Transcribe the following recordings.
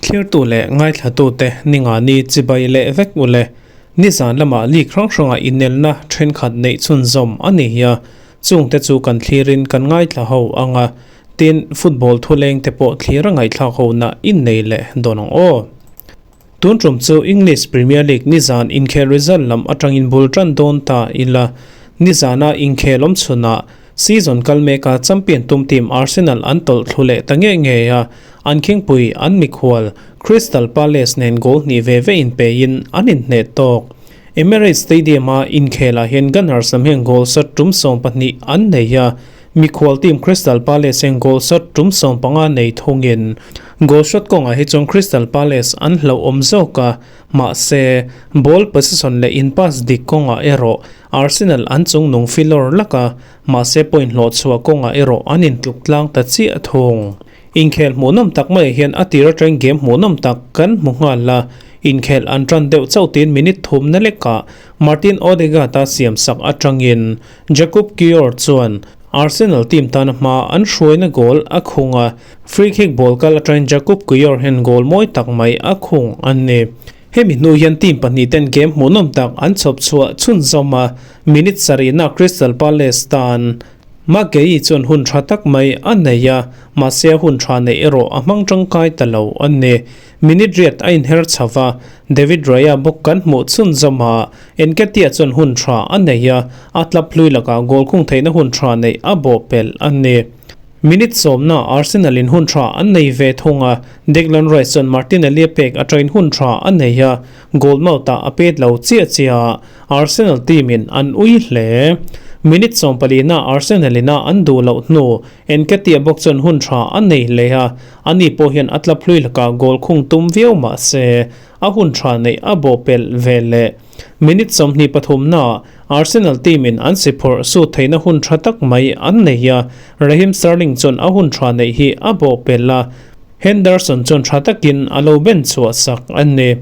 Thlirtu leh ngaithlatute ningani chibai leh vek u le. Nizan lamah league hrang hrangah inelna thenkhat neih chhunzawm a ni hi a, chungte chu kan thlirin kan ngaithla ho ang a, tin, football thuleng te pawh thlir a ngaihthlak hona innei leh dawn ang aw. Tun tum chu English Premier League nizan inkhel result lam atangin bul tan dawn ta ila. Nizana inkhel awm chhunah season kal meka champion tum team Arsenal an tawlh thlu leh ta ngei ngei a, an khingpui an mikhual Crystal Palace nen goal hnih ve ve inpeiin an inhneh tawk. Emirates Stadium-a inkhelah hian Gunners lam hian goal shot tum 12 an nei a, Mikhual team Crystal Palace hian goal shot tum 15 nei thungin goal shot kawngah hi chuan Crystal Palace an hlauhawm zawk a, mahse ball possession leh in pass dik kawngah erawh Arsenal an chungnung filawr lak a, mahse point hlawhchhuah kawngah erawh an intluk tlang ta chiah thung. Inkhel hmuhnawm tak maiah hian a tir atangin game hmuhnawm tak kan hmu nghal a, inkhel an tan deuh chauh tiin minute thumna lekah Martin Odegaard-a siamsak atangin Jakub Kiwior chuan Arsenal team tana hma an hruaina goal a khung a, free kick ball kal atangin Jakub Kiwior hian goal mawi tak mai a khung a ni. Hemi hnu hian team pahnih ten game hmuhnawm tak an chhawp chhuah chhunzawm a, minute sarihna Crystal Palace tan Maguire chuan hun tha tak mai a nei a, mahse a hun tha neih erawh a hmang tangkai ta lo a ni. Minute riat a inher chho va, David Raya bawk kan hmuh chhunzawm a, Nketiah chuan hun tha a nei a, a tlap hlui lakah goal khung theihna hun tha neih a bawh pelh a ni. Minute sawmna Arsenal in hun tha an nei ve thung a, Declan Rice chuan Martinelli a pek atangin hun tha a nei a, goal mouth ah a pet lo chiah chiah a, Arsenal team in an ui hle. Minute sawmpalina Arsenal ina an duh loh hnu Nketiah bawk chuan hun tha a nei hle a, ani pawh hian a tlap hlui lakah goal khung tum viau mah se a hun tha neih a bawh pelh ve leh. Minute 23 naah Arsenal team in an si phawrh sut theihna hun tha tak mai an nei a, Raheem Sterling chuan a hun tha neih hi a bawh pelh a, Henderson chuan tha takin a lo ben chhuah sak a ni.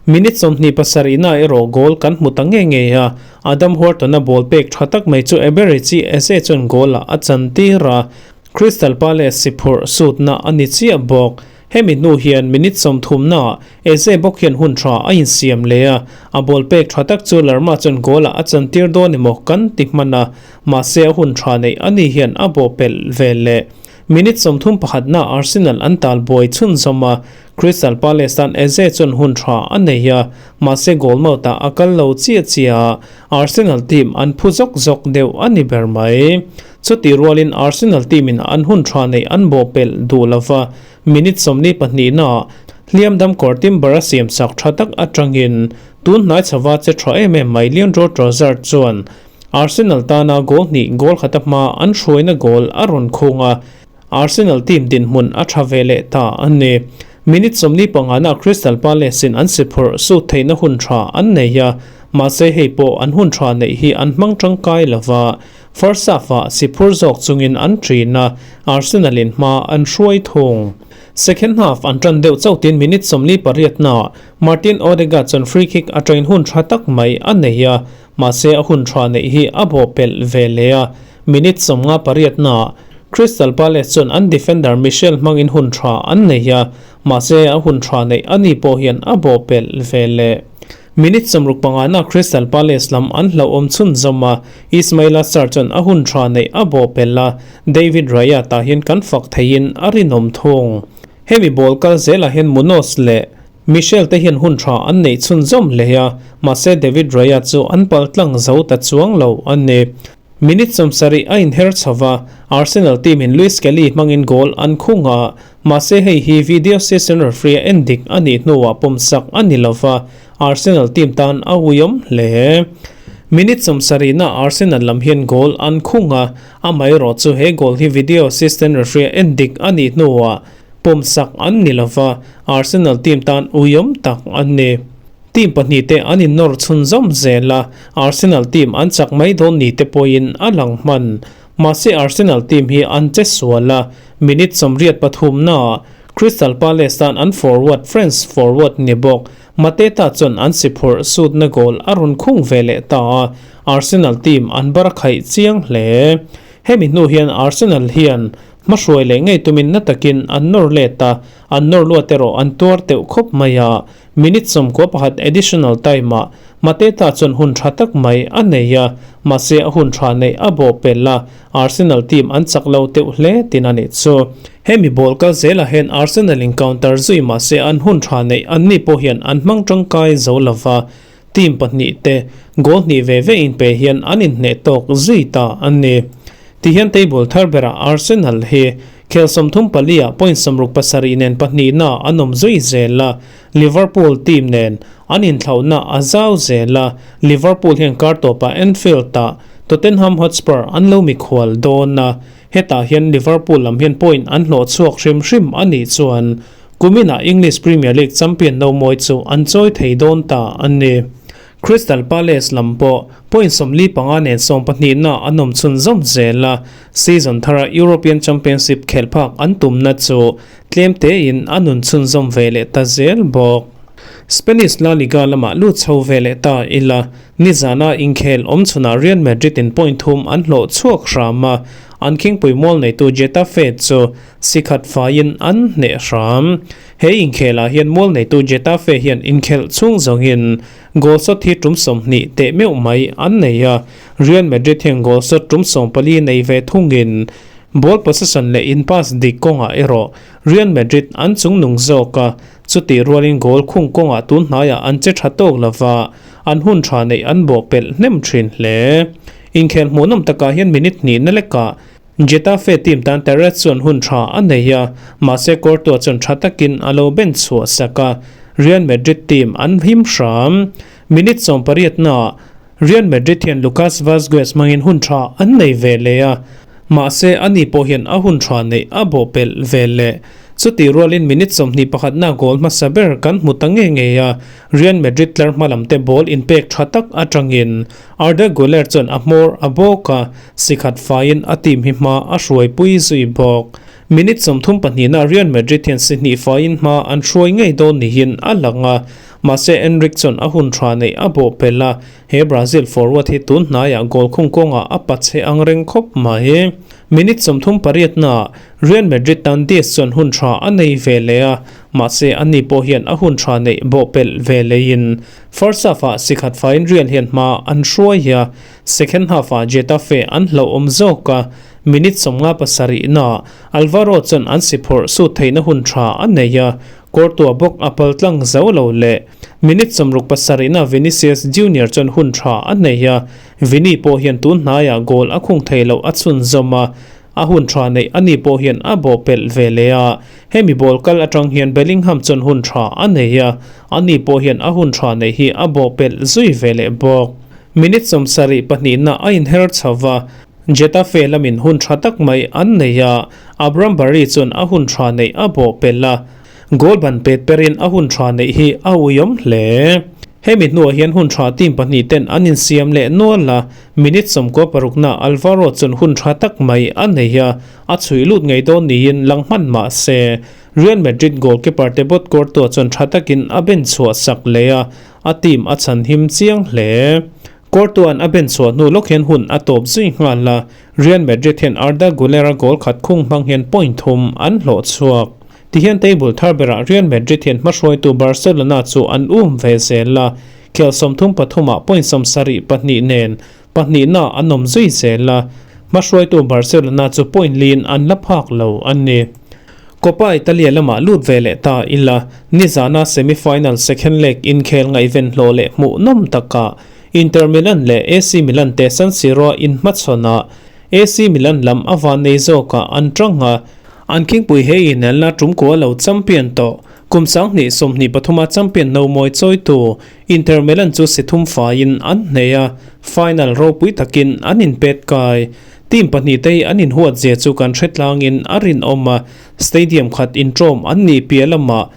Minute 27 na erawh goal kan hmu ta ngei ngei a, Adam Wharton-a ball pek tha tak mai chu Eberechi Eze chuan goal-ah a chantir a, Crystal Palace si phurh sutna a ni chiah bawk. Hemi hnu hian minute 30 naah Eze bawk hian hun tha a insiam leh a, a ball pek tha tak chu Lerma chuan goal-ah a chantir dawn emaw kan ti hman a, mahse a hun tha neih ani hian a bawh pelh ve leh. Minute 31 naah Arsenal an tal buai chhunzawm a, Crystal Palace tan Eze chuan hun tha a nei a, mahse goal mouth ah a kal lo chiah chiah a, Arsenal team an phu zawk zawk deuh a ni ber mai. Chutih rualin Arsenal team in an hun tha neih an bawh pelh duh lova, minute 42 naah hliam dam kawr Timber a siam sak tha tak atangin tun hnai chhava che tha em em mai Leandro Trossard chuan Arsenal tana goal hnih goal khata hma an hruaina goal a rawn khung a, Arsenal team dinhmun a tha ve leh ta a ni. Minute 45 na Crystal Palace in an si phurh sut theihna hun tha an nei a, mahse hei pawh an hun tha neih hi an hmang tangkai lova, first half ah si phur zawk chungin an thin a, Arsenal in hma an hruai thung. Second half an tan deuh chauh tin minute 48 na Martin Odegaard chuan free kick atangin hun tha tak mai a nei a, mahse a hun tha neih hi a bawh pelh ve leh a, Minute 58 naah Crystal Palace chuan an defender Michel hmangin hun tha an nei a, mahse a hun tha neih a ni pawh hian a bawh pelh ve leh. Minute 65 naah Crystal Palace lam an hlauhawm chhunzawm a, Ismaila Sarr chuan a hun tha neih a bawh pelh a, David Raya tah hian kan fak theiin a rinawm thung. Hemi ball kal zelah hian Munoz leh Michel te hian hun tha an neih chhunzawm hle a, mahse David Raya chu an pal tlang zo ta chuang lo a ni. Minute 70 a inher chho va, Arsenal team in Lewis Kelly hmangin goal an khung a, mahse hei hi video assistant referee a en dik a nih hnuah pawmsak a ni lova, Arsenal team tan a uiawm hle. Minute 70 na Arsenal lam hian goal an khung a, amaherawh chu he goal hi video assistant referee a en dik a nih hnuah pawmsak an ni lova, Arsenal team tan uiawm tak a ni. Team pahnih te an innawr chhunzawm zel a, Arsenal team an chak mai dawn ni te pawhin a lang hman. Mahse Arsenal team hi an che sual a, minute 83 naah Crystal Palace tan an forward French forward ni bawk Mateta chuan an si phurh sutna goal a rawn khung ve leh ta a, Arsenal team an bar khaih chiang hle. Hemi hnu hian Arsenal hian hmahruai leh ngei tumin na takin an nawr let a, an nawr luat erawh an tuar teuh khawp mai a. Minute 11 additional time-ah Mateta chuan hun tha tak mai a nei a, mahse a hun tha neih a bawh pel a, Arsenal team an chak lo teuh hle tin a nih chu. Hemi ball kal zelah hian Arsenal in counter zui mahse an hun tha neih anni pawh hian an hmang tangkai zo lova, team pahnihte goal hnih ve ve inpe hian an inhneh tawk zui ta a ni. Tihian table thar berah Arsenal hi khel 34 ah point 67 nen pahnihna an awm zui zel a, Liverpool team nen an inthlauhna a zau zel a, Liverpool hian kar tawpah Anfield-ah Tottenham Hotspur an lo mikhual dawn a, hetah hian Liverpool lam hian point an hlawh chhuak hrim hrim a nih chuan kuminah English Premier League champion no mawi chu an chawi thei dawn ta a ni. Crystal Palace lam pawh point 45 nen sawmpahnihna an awm chhunzawm zel a, season thara European Championship khelh phak an tumna chu tlem tein a nun chhunzawm ve leh ta zel bawk. Spanish La Liga lamah lut chho ve leh ta ila, nizana inkhel awm chhunah Real Madrid in point thum an hlawh chhuak hram a, an khingpui mual neitu Getafe chu si khat faiin an hneh hram. He inkhelah hian mual neitu Getafe hian inkhelh chhung zawngin goal shot hi tum 20 teh meuh mai an nei a, Real Madrid hian goal shot tum 14 nei ve thungin ball possession leh in pass dik kawngah erawh Real Madrid an chungnung zawk a, chutih rualin goal khung kawngah tun hnaiah an che tha tawk lova, an hun tha neih an bawh pelh hnem thin hle. Inkhel hmuhnawm takah hian minute hnih na lekah Getafe team tan Terrats chuan hun tha a nei a, mahse Courtois chuan tha takin a lo ben chhuah sak a, Real Madrid team an him hram. Minute 18 naah Real Madrid hian Lucas Vazquez hmangin hun tha an nei ve leh a, mahse ani pawh hian a hun tha neih a bawh pelh ve leh. Chutih rualin minute 21 na goal hmasa ber kan hmu ta nge ngei a, Real Madrid tlar hma lam te ball inpek tha tak atangin Arda Guler chuan a hmawr a bawk a, si khat faiin a team hi hma a hruaipui zui bawk. Minute 32 na Real Madrid hian si hnih faiin hma an hruai ngei dawn niin a lang a, mahse Endrick chuan a hun tha neih a bawh pel a, he Brazil forward hi tun hnaiah goal khung kawngah a pa che ang reng khawp mai. Minute 38 na Real Madrid tan Diaz chuan hun tha a nei ve leh a, mahse ani pawh hian a hun tha neih bawh pelh ve leiin first half-ah si khat faiin Real hian hma an hruai a, second half-ah Getafe an hlauhawm zawk a, minute 57 na Alvaro chuan an si phawrh sut theihna hun tha a nei a, Courtois bawk a pal tlang zo lo leh minute 67 na Vinicius Junior chuan hun tha a nei a, Vini pawh hian tun hnaiah goal a khung thei loh a chhunzawm a, a hun tha neih ani pawh hian a bawh pelh ve leh a, hemi ball kal atang hian Bellingham chuan hun tha a nei a, ani pawh hian a hun tha neih hi a bawh pelh zui ve leh bawk. Minute 72 na a inher chho va, Getafe lamin hun tha tak mai an nei a, Abraham Barry chuan a hun tha neih a bawh pelh a, goal ban pet perin a hun tha neih hi a uiawm hle. Hemi hnuah hian hun tha team pahnih ten an insiam leh nual a, minute 96 na Alvaro chuan hun tha tak mai a nei a, a chhuih lut ngei dawn niin lang hman mah se Real Madrid goalkeeper Thibaut Courtois chuan tha takin a ben chhuah sak leh a, a team a chhan him chiang hle. Courtois-a'n a ben chhuah hnu lawk hian hun a tawp zui nghal a, Real Madrid hian Arda Guler-a goal khat khung hmang hian point thum an hlawh chhuak. Tihian table thar berah Real Madrid hian hmahruaitu Barcelona chu an um ve zel a, khel 33 ah point 72 nen pahnihna an awm zui zel a, hmahruaitu Barcelona chu point lin an la phak lo a ni. Coppa Italia lamah lut ve leh ta ila, nizana semi-final second leg inkhel ngaihven hlawh leh hmuhnawm takah Inter Milan leh AC Milan te San Siro-a inhmachhawnah AC Milan lam a van nei zawkah an tang a, an khingpui he inelna tum kua lo champion tawh. Kum 2023 champion no mawi chawitu Inter Milan chu si thum faiin an hneh a, final ropui takin an inpet kai. Team pahnih te hi an inhuat zia chu kan hre tlangin a rinawm a, stadium khat intawm an nih piah lamah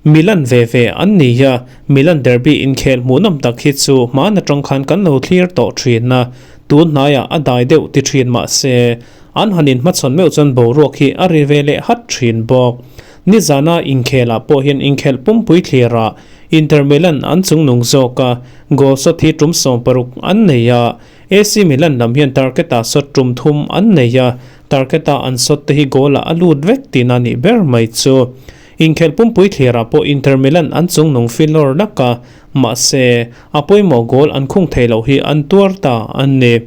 Milan ve ve an ni a, Milan derby inkhel hmuhnawm tak hi chu hmaan atang khan kan lo thlir tawh thin a, tun hnaiah a dai deuh ti thin mah se an han inhmachhawn meuh chuan boruak hi a ri ve leh hat thin bawk. Nizana inkhelah pawh hian inkhelh pumpui thlirah Inter Milan an chungnung zawk a, goal shot hi tum 60 an nei a. AC Milan lam hian target-ah shot tum thum an nei a, target-a an shot te hi goal-ah a lut vek tihna a nih ber mai chu. Inkhelh pumpui thlirah pawh Inter Milan an chungnung filawr lak a, mahse, a pawimawh goal an khung thei loh hi an tuar ta a ni.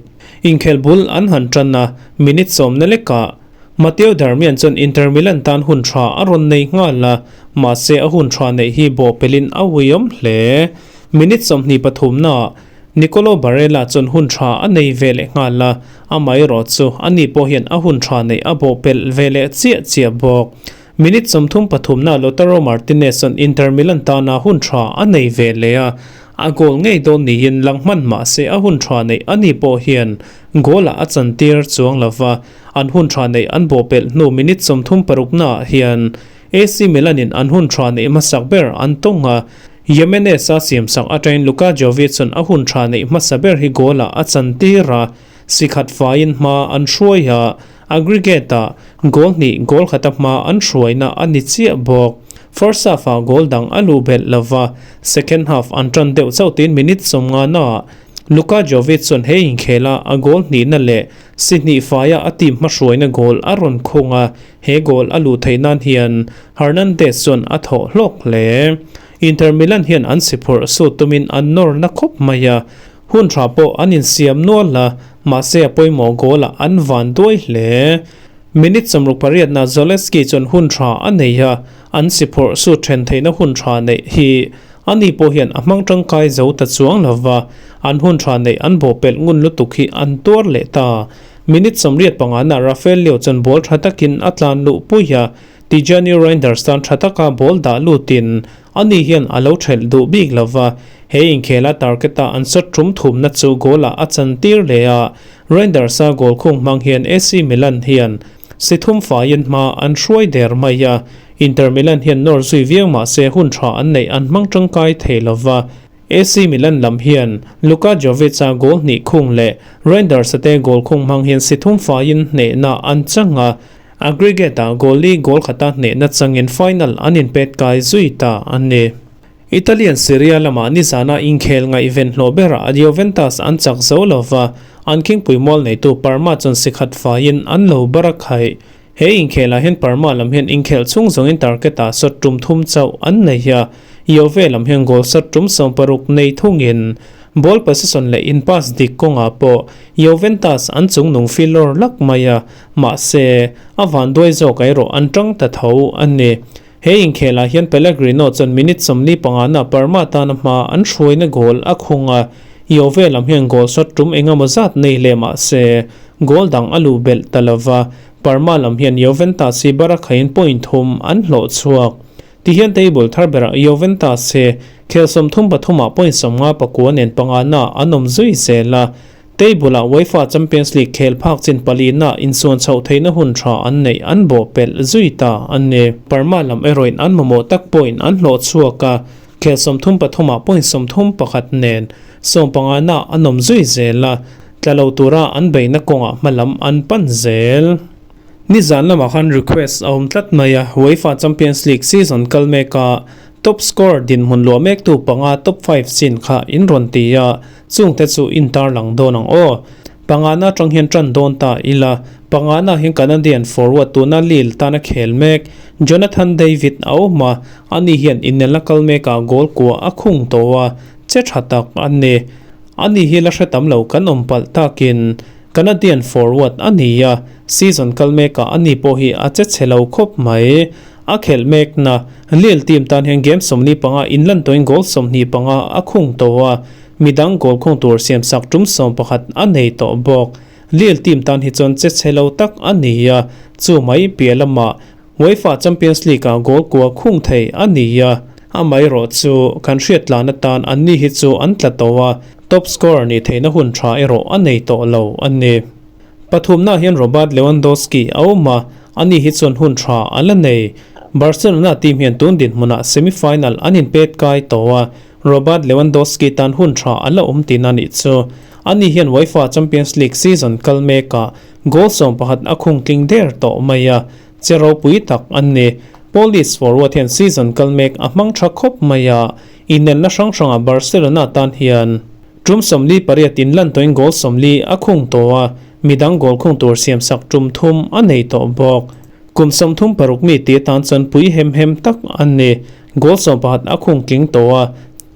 Inkhelh bul an han tan a, minute sawmna lekah Matteo Darmian chuan Inter Milan tan hun tha a rawn nei nghal a, mahse a hun tha neih hi bawhpelhin a uiawm hle. Minute 23naah Nicolo Barella chuan hun tha a nei ve leh nghal a, amaherawh chu ani pawh hian a hun tha neih a bawhpelh ve leh chiah chiah bawk. Minute 33naah Lautaro Martinez chuan Inter Milan tana hun tha a nei ve leh a, a goal ngei dawn niin lang hman mahse a hun tha neih ani pawh hian goal-ah a chantir chuang lova. An hun tha neih an bawhpelh hnu minute 36naah hian AC Milan-in an hun tha neih hmasak ber an tawng a, Jimenez-a siamsak atangin Luka Jovic chuan a hun tha neih hmasa ber hi goal-ah a chantir a, si khat faiin hma an hruai a, aggregate-ah goal hnih goal khata hma an hruaina a ni chiah bawk. First half-ah goal dang a luh belh lova, second half an tan deuh chauh tiin minute 50-ah Luka Jovic chuan he inkhela a goal hnihna leh si hnih faia a team hmahruaina goal a rawn khung a, he goal a luh theih nan hian Hernandez chuan a thawh hlawk hle. Inter Milan hian an si phurh sut tumin an nawr na khawp mai a, hun tha pawh an insiam nual a, mahse a pawimawh goal ah an van duai hle. Minute 68 na Zalewski chuan hun tha a nei a, an si phurh sut then theihna hun tha neih hi Ani pawh hian a hmang tangkai zo ta chuang lova, an hun tha neih an bawhpelh ngun lutuk hi an tuar leh ta. Minute 85 na Rafael Leao chuan ball tha takin a tlan luh pui a, Tijjani Reijnders tan tha taka ball dah lutin ani hian a lo thelh duh bik lova, he inkhela target-a an shot tum thumna chu goal-ah a chantir leh a, Reijnders-a goal khung hmang hian AC Milan hian si thum faiin hma an hruai der mai a. Inter Milan hian nawr zui viau mah se hun tha an neih an hmang tangkai thei lova. AC Milan lam hian Luka Jovic-a goal hnih khung leh Reijnders-a te goal khung hmang hian si thum faiin hnehna an chang a, aggregate-ah goal li goal khata hnehna changin final an inpet kai zui ta a ni. Italian Serie A lamah nizana inkhel ngaihven hlawh berah Juventus an chak zo lova, an khingpui mual neitu Parma chuan si khat faiin an lo bar a khaih. He inkhelah hian Parma lam hian inkhelh chhung zawngin target-ah shot tum thum chauh an nei a, Juve lam hian goal shot tum 60 nei thungin ball possession leh in pass dik kawngah pawh Juventus an chungnung filawr lak mai a, mahse, a vanduai zawk erawh an tang ta tho a ni. He inkhelah hian Pellegrino chuan minute 45 na Parma tana hma an hruaina goal a khung a, Juve lam hian goal shot tum engemaw zat nei leh mahse, goal dang a luh belh ta lova, Parma lam hian Juventus hi barakhain point thum an hlawh chhuak. Tihian table thar berah Juventus hi khel 33 ah point 59 nen pangana an awm zui zel a, table ah UEFA Champions League khel phak chin palina insuan chhoh theihna hun tha an neih an bawhpelh zui ta a ni. Parma lam erawhin an mamawh tak point an hlawh chhuak a, khel 33 ah point 31 nen 15 na an awm zui zel a, tla lo tura an beihna kawngah hmalam an pan zel. Nizan lamah khan request a awm tlat mai a, UEFA Champions League season kal meka top scorer dinhmun luah mektu panga top 5 chin kha in rawn ti a, chungte chu in tarlang dawn ang aw. Panga na atang hian tan dawn ta ila, panga na hian Canadian forward tuna Lille tana khel mek Jonathan David a awm a, ani hian inelna kal mekah goal kua a khung tawh a, che tha tak a ni. Ani hi la hre tam lo kan awm palh takin Canadian forward a ni a, season kal mekah ani pawh hi a che chhe lo khawp mai. A khelh mek na Lille team tan hian game 25 inlan tawhin goal 25 a khung tawh a, midang goal khung tur siamsak tum 11 a nei tawh bawk. Lille team tan hi chuan che chhe lo tak a ni a, chu mai piah lamah UEFA Champions League-ah goal kua khung thei a ni a, amaherawh chu kan hriat tlan atan anni hi chu an tla tawh a, top scorer nih theihna hun tha erawh a nei tawh lo a ni. Pathumnaah hian Robert Lewandowski a awm a, ani hi chuan hun tha a la nei. Barcelona team hian tun dinhmunah semi-final an inpet kai tawh a, Robert Lewandowski tan hun tha a la awm tihna nih chu. Ani hian UEFA Champions League season kal mekah goal 11 a khung tling der tawh mai a, che ropui tak an ni. Polish forward hian season kal mek a hmang tha khawp mai a, Inelna hrang hrangah Barcelona tan hian tum 48 inlan tawhin goal 40 a khung tawh a, midang goal khung tur siamsak tum thum a nei tawh bawk. Kum 36 mi ti tan chuan pui hem hem tak an ni. Goal 11 a khung tling tawh a,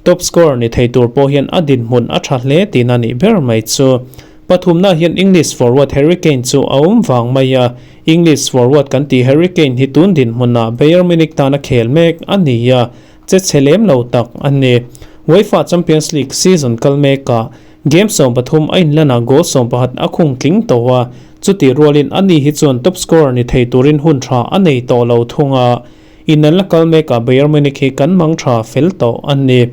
top scorer ni thei tur pawh hian a dinhmun a tha hle tihna a nih ber mai chu. Pathumna hian English forward Harry Kane chu a awm vang mai a, English forward kan tih Harry Kane hi tun dinhmunah Bayern Munich tana khel mek a ni a, che chhe lem lo tak a ni. UEFA Champions League season kal mekah game 13 a inlanah goal 11 a khung tling tawh a, chutih rualin ani hi chuan top scorer ni thei turin hun tha a nei tawh lo thung a. Inelna kal mekah Bayern Munich hi kan mang tha fel tawh a ni.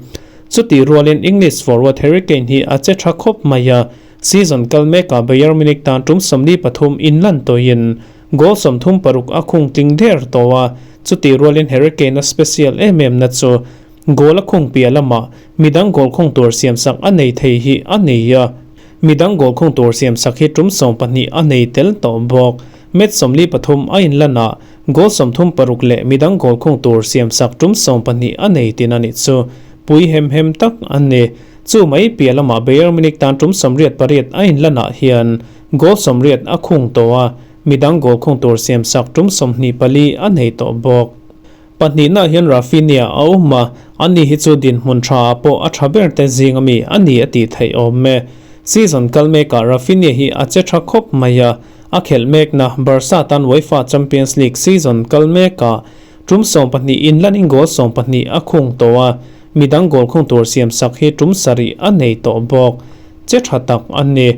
Chutih rualin English forward Harry Kane hi a che tha khawp mai a, season kal mekah Bayern Munich tan tum 43 inlan tawhin goal 36 a khung tling der tawh a, chutih rualin Harry Kane a special em em na chu goal a khung piah lamah midang goal khung tur siamsak a nei thei hi a nei a, midang goal khung tur siamsak hi tum 12 a nei tel tawh bawk. Match 43 a inlanah goal 36 leh midang goal khung tur siamsak tum 12 a nei tin a nih chu. Pui hem hem tak an ni. Chu mai piah lamah Bayern Munich tan tum 88 a inlanah hian goal 80 a khung tawh a, midang goal khung tur siamsak tum 24 a nei tawh bawk. Pahnihna hian Raphinha a awm a, ani hi chu dinhmun tha pawh a tha ber te zing ami a ni a tih theih awm e. Season kal mekah Raphinha hi a che tha khawp mai a, a khelh mekna Barca tan UEFA Champions League season kal mekah tum 12 inlanin goal 12 a khung tawh a, midang goal khung tur siamsak hi tum 7 a nei tawh bawk. Che tha tak an ni.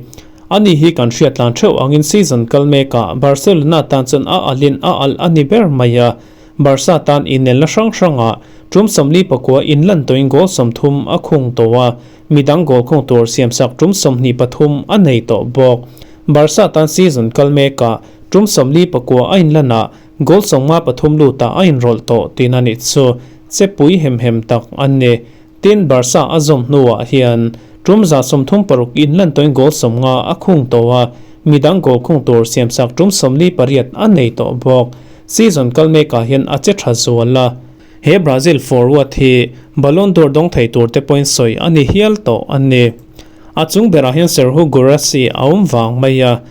Ani hi kan hriat tlan theuh angin season kal mekah Barcelona tan chuan a alin a al a ni ber mai a, Barca tan inelna hrang hrangah tum 49 inlan tawhin goal 30 a khung tawh a, midang goal khung tur siamsak tum 23 a nei tawh bawk. Barca tan season kal mekah tum 49 a inlanah goal 53 luta a inrawlh tawh tihna nih chu. Che pui hem hem tak an ni. Tin Barca a zawm hnuah hian tum 136 inlan tawhin goal 50 a khung tawh a, midang goal khung tur siamsak tum 48 a nei tawh bawk. Season kal mekah hian a che tha zual a. He Brazil forward hi Ballon d'Or dawng thei tur te pawhin sawi a ni hial tawh a ni. A chung berah hian Serhou Guirassy a awm vang mai a.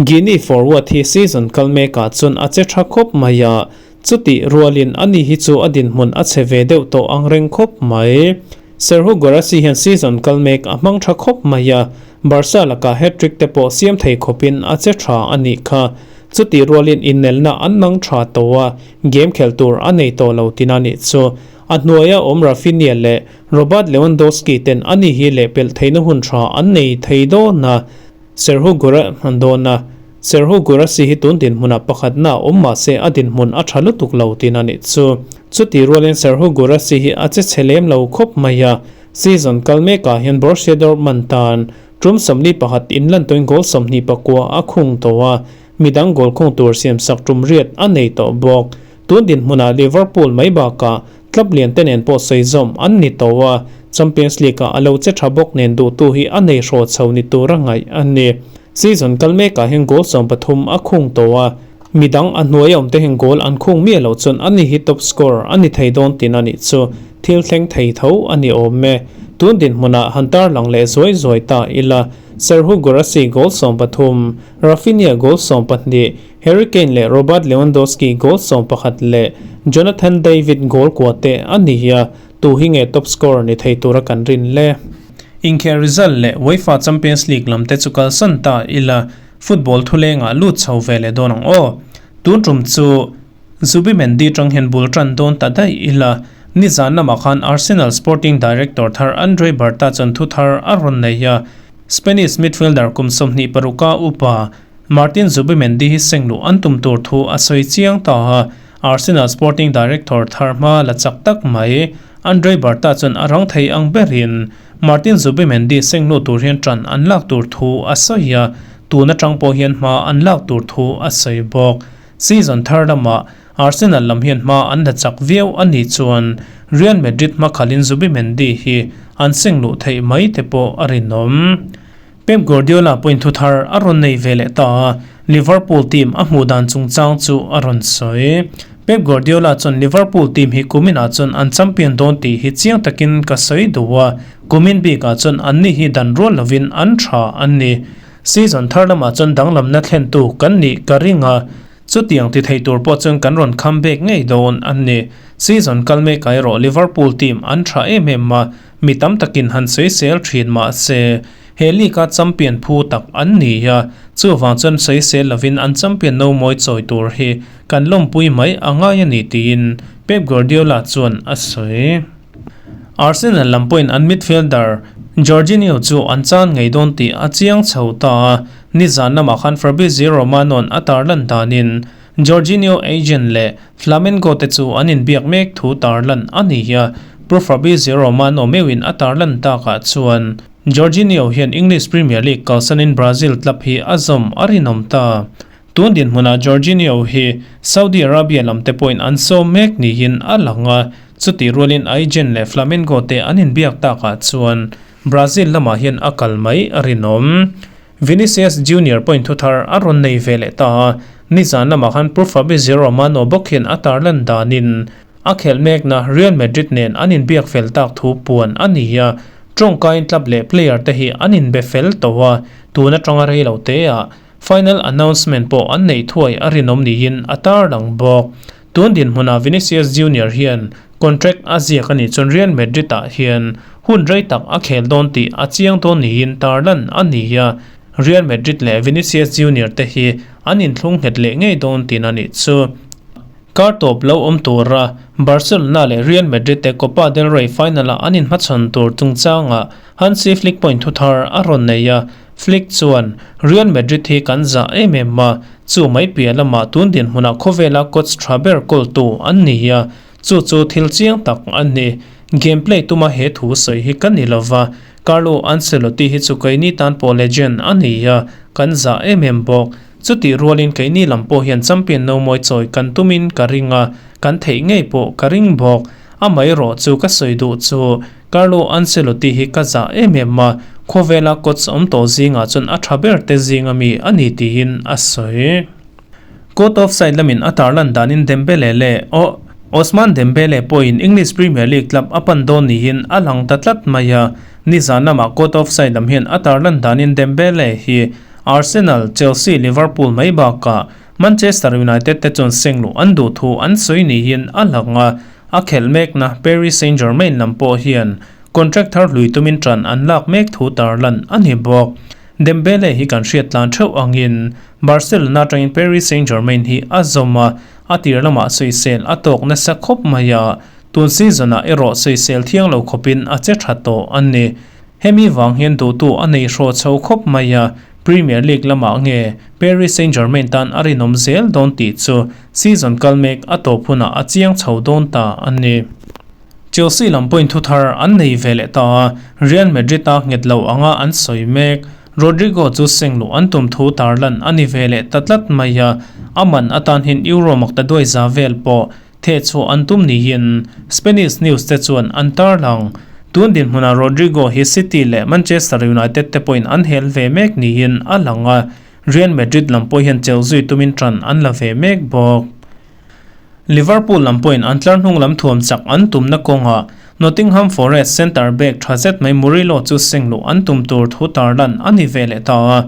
Guinea forward hi season kal mekah chuan a che tha khawp mai a, chutih rualin ani hi chu a dinhmun a che ve deuh tawh ang reng khawp mai. Serhou Guirassy hian season kal mek a hmang tha khawp mai a, Barca lakah hat-trick te pawh siam thei khawpin a che tha a nih kha. Chutih rualin inelna an mang tha tawh a, game khel tur a nei tawh lo tina nih chu. A hnuaia awm Raphinha leh Robert Lewandowski ten ani hi leh pelh theihna hun tha an nei thei dawn a, Serhou Guirassy an dawn a. Serhou Guirassy hi tun dinhmunah pakhatna a awm mahse a dinhmun a tha lutuk lo tina nih chu. Chutih rualin Serhou Guirassy hi a che chhe lem lo khawp mai a, season kal mekah hian Borussia Dortmund tan tum 41 inlan tawhin goal 29 a khung tawh a, midang goal khung tur siamsak tum riat a nei tawh bawk. Tun dinhmunah Liverpool mai bakah club lian te nen pawh sawi zawm an ni tawh a, Champions League-ah a lo che tha bawk nen duhtu hi a nei hraw chho ni tur a ngaih a ni. Season kal mekah hian goal 13 a khung tawh a, midang a hnuai awm te hian goal an khung miah loh chuan ani hi top scorer a ni thei dawn tin a nih chu. Thil thleng thei tho a ni awm e. Tun dinhmunah han tarlang leh zuai zuai ta ila, Serhou Guirassy goal 13, Raphinha goal 12, Harry Kane leh Robert Lewandowski goal 11 leh Jonathan David goal kua te a ni a, tu hi nge top scorer ni thei tura kan rin le. Inkhel result leh UEFA Champions League lam te chu kalsan ta ila, football thulengah lut chho ve leh dawn ang aw. Tun tum chu Zubimendi tang hian bul tan dawn ta daih ila, nizan lamah khan Arsenal sporting director thar Andre Berta chuan thu thar a rawn nei a, Spanish midfielder kum 26 upa Martin Zubimendi hi sengluh an tum tur thu a sawi chiang ta a, Arsenal sporting director thar hma la chak tak mai Andre Berta chuan a rang thei ang berin Martin Zubimendi sengluh tur hian tan an lak tur thu a sawi a, tun atang pawh hian hma an lak tur thu a sawi bawk. Season thar lamah Arsenal lam hian hma an la chak viau a nih chuan Real Madrid hma khalin Zubimendi hi an sengluh theih mai te pawh a rinawm. Pep Guardiola pawhin thu thar a rawn nei ve leh ta a, Liverpool team a hmuh dan chungchang chu a rawn sawi. Pep Guardiola chuan Liverpool team hi kuminah chuan an champion dawn tih hi chiang takin ka sawi duh a, kumin bikah chuan anni hi dan rual lovin an tha an ni. Season thar lamah chuan danglamna thlentu kan nih ka ring a, chutiang ti thei tur pawh chuan kan rawn comeback ngei dawn an ni. Season kal mek ah erawh Liverpool team an tha em em a, mi tam takin han sawisel thin mah se he league a champion phu tak an ni a, chuvang chuan sawisel lovin an champion no mawi chawi tur hi kan lawmpui mai a ngai a ni tiin Pep Guardiola chuan a sawi. Arsenal lam pawhin an midfielder Jorginho chu an chan ngei dawn tih a chiang chho ta a, nizan lamah khan Fabrizio Romano-a'n a tarlan danin Jorginho agent leh Flamengo te chu an inbiak mek thu tarlan a ni a, Pro Fabrizio Romano meuhin a tarlan takah chuan Jorginho hian English Premier League kalsanin Brazil club hi a zawm a rinawm ta. Tun dinhmunah Jorginho hi Saudi Arabia lam te pawhin an sawm mek niin a lang a, chutih rualin agent leh Flamengo te an inbiak takah chuan Brazil lamah hian a kal mai a rinawm. Vinicius Junior pawhin thuthar a rawn nei ve leh ta a, nizan lamah khan Pu Fabrizio Romano bawk hian a tarlan danin a khelh mekna Real Madrid nen an inbiak fel tak thu puan a ni a, tawngkain club leh player te hi an inbe fel tawh a, tun atanga rei lo te ah final announcement pawh an neih thuai a rinawm niin a tarlang bawk. Tun dinhmunah Vinicius Junior hian contract a ziak a nih chuan Real Madrid ah hian hun rei tak a khel dawn tih a chiang dawn niin tarlan a ni a, Real Madrid leh Vinicius Junior te hi an inthlung nghet leh ngei dawn tihna nih chu. Kar tawp lo awm tura Barcelona leh Real Madrid te Copa del Rey final ah an inhmachhawn tur chungchangah Hansi Flick pawhin thuthar a rawn nei a, Flick chuan, Real Madrid hi kan zah em em a, chu mai piah lamah tun dinhmunah khawvela coach tha ber kawltu an ni a, chu chu thil chiang tak a ni. Game play tuma he thu sawi hi ka ni lova, Carlo Ancelotti hi chu keini tan pawh legend a ni a, kan zah em em bawk. Chutih rualin keini lam pawh hian champion no mawi chawi kan tumin ka ring a, kan theih ngei pawh ka ring bawk. Amaherawh chu ka sawi duh chu Carlo Ancelotti hi ka zah em em a, khawvela coach awm tawh zingah chuan a tha ber te zinga mi a ni tiin a sawi. Court of side lamin a tarlan danin Dembele leh Ousmane Dembele pawhin English Premier League club a pan dawn niin a lang ta tlat mai a, nizan lamah court of side lam hian a tarlan danin Dembele hi Arsenal, Chelsea, Liverpool mai bakah Manchester United te chuan sengluh an duh thu an sawi niin a lang a, A khelh mekna Paris Saint-Germain lam pawh hian contract thar hlui tumin ṭan an lak mek thu tarlan a ni bawk. Dembele hi kan hriat tlan theuh angin Barcelona atangin Paris Saint-Germain hi a zawm a, a tir lamah sawisel a tawk nasa khawp mai a, tun season-ah erawh sawisel thiang lo khawpin a che tha tawh a ni. Hemi vang hian duhtu a nei hraw chho khawp mai a, Premier League lamah nge Paris Saint-Germain tan a rinawm zel dawn tih chu season kal mek a tawp hunah a chiang chho dawn ta a ni. Chelsea lam pawhin thuthar an nei ve leh ta a, Real Madrid a nghet lo anga an sawi mek. Rodrygo chu sengluh an tum thu tarlan a ni ve leh ta tlat mai a, a man atan hian Euro makta duai za vel pawh Thehchhuah an tum niin Spanish news te chuan an tarlang. Tun dinhmunah Rodrygo hi City leh Manchester United te pawhin an hel ve mek niin a lang a, Real Madrid lam pawh hian chelh zui tumin ṭan an la ve mek bawk. Liverpool lam pawhin an tlar hnung lam thuam chak an tumna kawngah Nottingham Forest centre back ṭha zet mai Murillo chu sengluh an tum tur thu tarlan a ni ve leh ta a,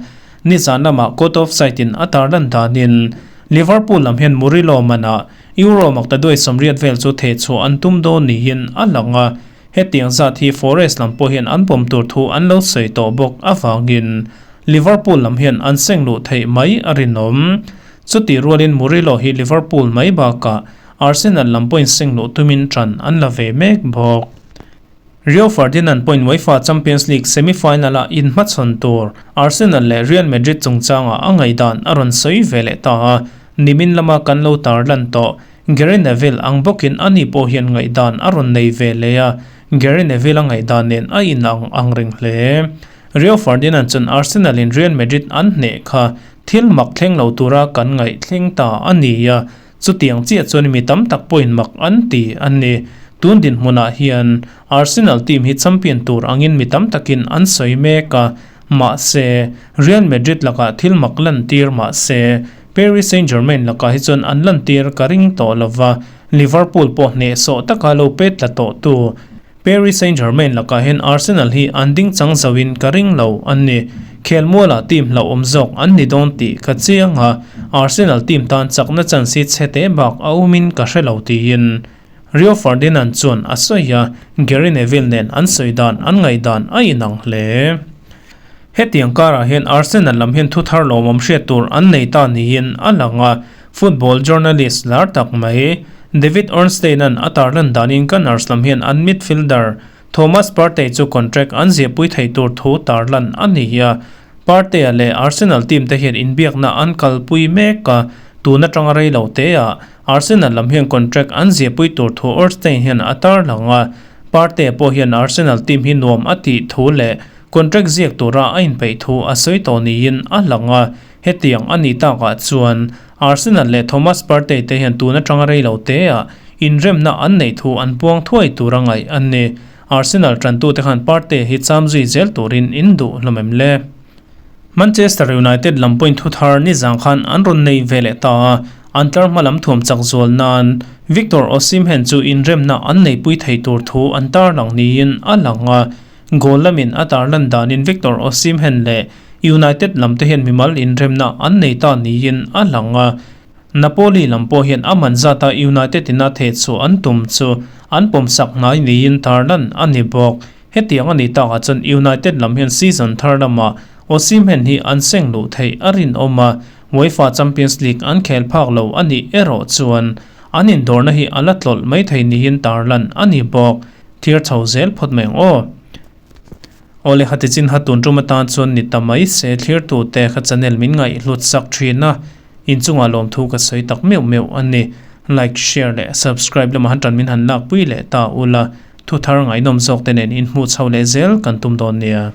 nizan lamah caught offside in a tarlan danin Liverpool lam hian Murillo manah Euro makta duai 80 vel chu thehchhuah an tum dawn niin a lang a, hetiang zat hi Forest lam pawh hian an pawm tur thu an lo sawi tawh bawk avangin Liverpool lam hian an seng luh theih mai a rinawm. Chutih rualin Murillo hi Liverpool mai bakah Arsenal lam pawhin seng luh tumin ṭan an la ve mek bawk. Rio Ferdinand pawhin UEFA Champions League semi-final-a inhmachhawn tur Arsenal leh Real Madrid chungchangah a ngaihdan a rawn sawi ve leh ta a, nimin lama kan lo tarlan tawh Gary Neville ang bawkin ani pawh hian ngaihdan a rawn nei ve leh a, Gary Neville a ngaihdan nen a inang ang reng hle. Rio Ferdinand chuan Arsenal in Real Madrid an hneh kha thil mak thleng lo tura kan ngaih thleng ta a ni a, Chutiang chiah chuan mi tam tak pawhin mak an ti a ni. Tun dinhmunah hian Arsenal team hi champion tur angin mi tam takin an sawi mek a, mahse Real Madrid lakah thil mak lantir mah se Paris Saint-Germain lakah hi chuan an lantir ka ring tawh lova, Liverpool pawh hnehsawh taka lo pet tla tawhtu Paris Saint-Germain lakah hian Arsenal hi an ding chang zoin ka ring lo an ni. Khelmualah team hlauhawm zawk an ni dawn tih ka chiang a, Arsenal team tan chakna chance hi chhe teh bak a awmin ka hre lo tiin Rio Ferdinand chuan a sawi a, Gary Neville nen an sawi dan an ngaihdan a inang hle. Hetiang karah hian Arsenal lam hian thuthar lawmawm hriat tur an nei ta niin a lang a, football journalist lar tak mai David Ornstein-a'n a tarlan danin Gunners lam hian an midfielder Thomas Partey chu contract an ziahpui thei tur thu tarlan a ni a. Partey-a leh Arsenal team te hian inbiakna an kalpui mek a, tun atanga rei lo teah Arsenal lam hian contract an ziahpui tur thu Ornstein hian a tarlang a. Partey-a pawh hian Arsenal team hi nuam a tih thu leh Contract ziak tura a inpeih thu a sawi tawh niin a lang a, hetiang a nih takah chuan Arsenal leh Thomas Partey te hian tun atanga rei lo teah inremna an neih thu an puang thuai tura ngaih an ni. Arsenal tantute khan Partey hi cham zui zel turin in duh hlawm em le? Manchester United lam pawhin thu thar nizang khan an rawn nei ve leh ta a, an tlar hma lam thuam chak zual nan Victor Osimhen chu inremna an neihpui thei tur thu an tarlang niin a lang a, Goal lamin a tarlan danin Victor Osimhen leh United lam te hian mimal inremna an nei ta niin a lang a. Napoli lam pawh hian a man zata United in a theh chhuah an tum chu an pawmsak hnai niin tarlan a ni bawk. Hetiang a nih takah chuan United lam hian season thar lamah Osimhen hi an seng luh theih a rinawm a, UEFA Champions League an khel phak lo a nih erawh chuan an indawrna hi a la tlawlh mai thei niin tarlan a ni bawk. Thir chho zel phawt mai ang aw. Awle hati chin ha tun tum atan chuan ni ta mai se thlirtu te kha channel min ngaih hlut sak thin a, inchungah lawmthu ka sawi tak meuh meuh a ni. Like, share leh subscribe lamah han tan min han lakpui leh ta ula, thuthar ngaihnawm zawk te nen inhmuh chho leh zel kan tum dawn nia.